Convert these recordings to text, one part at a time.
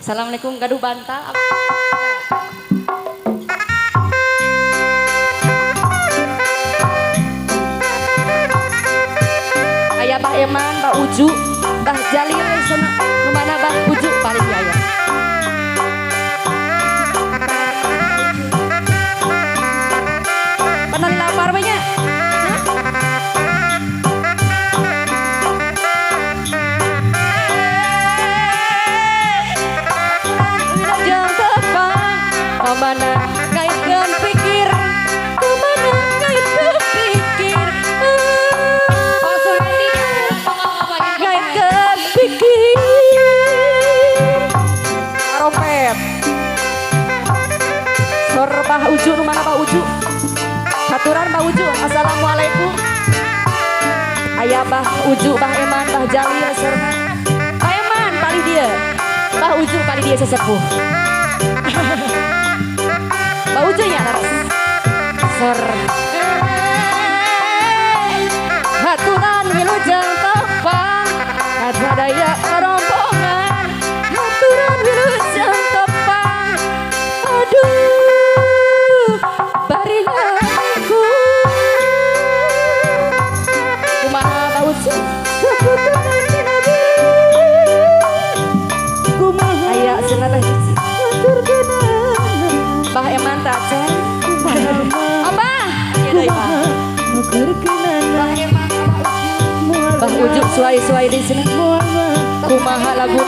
Assalamualaikum gaduh bantal. Aya Bah Eman, Bah Uju, Bah Jalil sana. Nu mana Bah Uju paling aya. Pernah lapar we nya? Hah? Wilujeng tepang, kamana ngaitkeun pikir, kamana ngaitkeun pikir, Pak Suhendi ngaitkeun pikir. Karompet. Sor Bah Uju, nu mana Bah Uju? Haturan Bah Uju, assalamualaikum. Aya Bah Uju, Bah Eman, Bah Jalil, sorna. Bah Eman paling dia. Bah Uju paling dia sesepuh. Bah Uju ya laras. Sor. Haturan wilujeng tepang, kasadaya rombongan. Haturan wilujeng tepang. Aduh, bari hatiku. Kumaha Bah Uju? Kumaha Aya cenah teh Cici. haturkeunana Bah Eman teh acan. Kumaha Abah, ieu deui Bah. nukerkeunana Bah Eman, Abah Uju. Bah Uju suai-suai di sini. Kumaha lagu?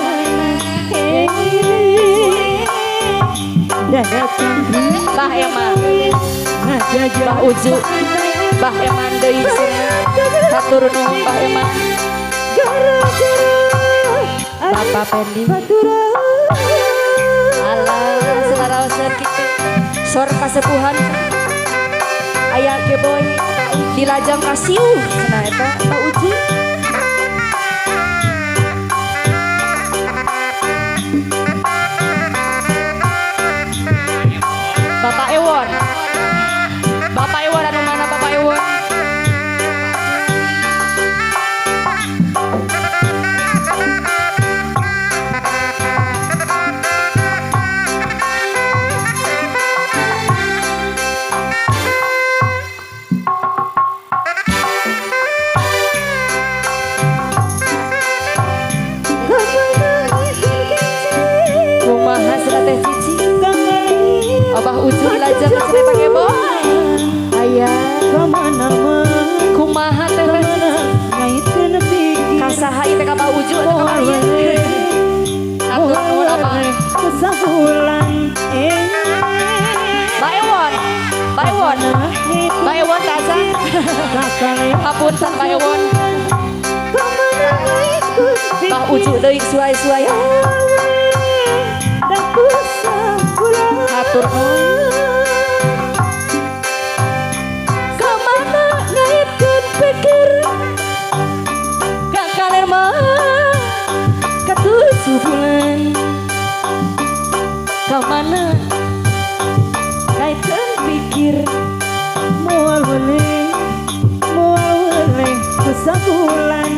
Bah Eman, Bah Uju, Bah Eman deui cenah. Hatur nuhun Bah Eman. Bapak Pendi. Alah, selaraoseun kitu. Sor kasepuhan. Aya Keboy dilajang kasiuh cenah eta Bah Uju. Bapak Ewon. Bapak Ewon anu mana Bapak Ewon? Kumaha cenah teh Cici? Abah Uju dilajang ka cenah Pak Keboy. Aya kumaha teh teh Cici? Kasaha ieu teh ka Bah Uju atau ka Bah ieu? Hatur nuhun Abah. Bah Ewon. Bah Ewon. Bah Ewon teh acan. Hapunten Bah Ewon. Bah Uju deui suai-suai. Hatur nuhun. Kamana ngaitkeun pikir ka kaler mah katujuh bulan. Kamana ngaitkeun pikir Moal weleh, moal weleh sabulan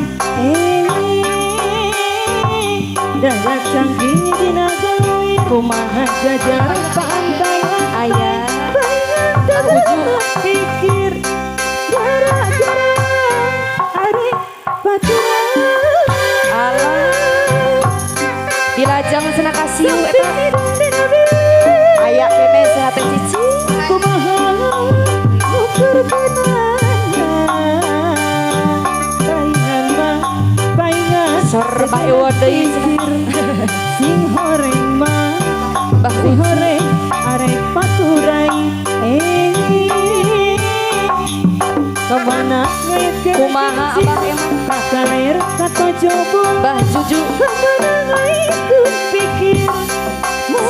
darat canggih dina galuir kumaha jajar pantai aya bayangan Bah Uju. pikir gara-gara ari baturan Alah dilajang cenah kasiuh eta aya kene sehat teh Cici. Kumaha nukerkeunana paingan mah paingan Sor Bah Ewon deui cenah. Sing horeng mah Bah sing Uju. Horeng arek paturai kamana ngaitkeun Kumaha Abah Eman? Kakaler katojobo Bah Juju kamana ngaitkeun pikir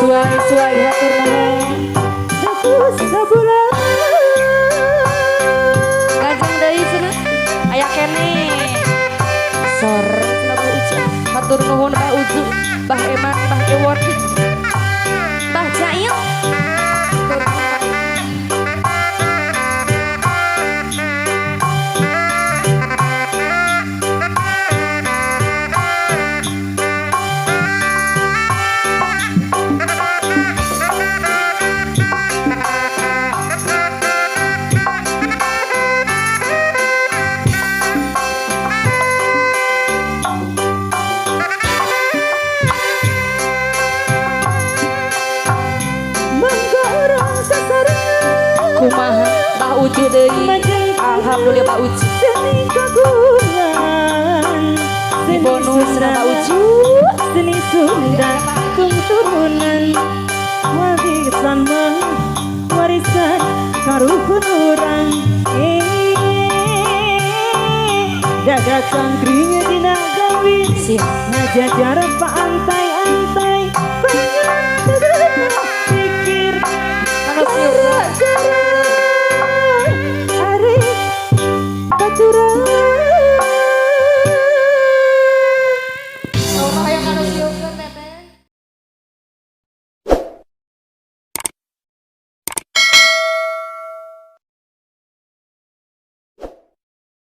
suai-suai hatur nuhun. Aku sabulan Lajeng deui cenah aya kene. Sor cenah Bah Uju. Hatur nuhun Bah Uju, Bah Eman, Bah Ewon. Bah Cail. Hatur nuhun. Kumaha Bah Uju deui. Alhamdulillah, Bah Uju. Seni kagungan. Di Seni bonus Sunda. Bah Uju. Seni Sunda tungturunan. Warisan mah warisan karuhun urang. Eh, gagak cangkring dina gawi. Siap. Ngajajar paantai.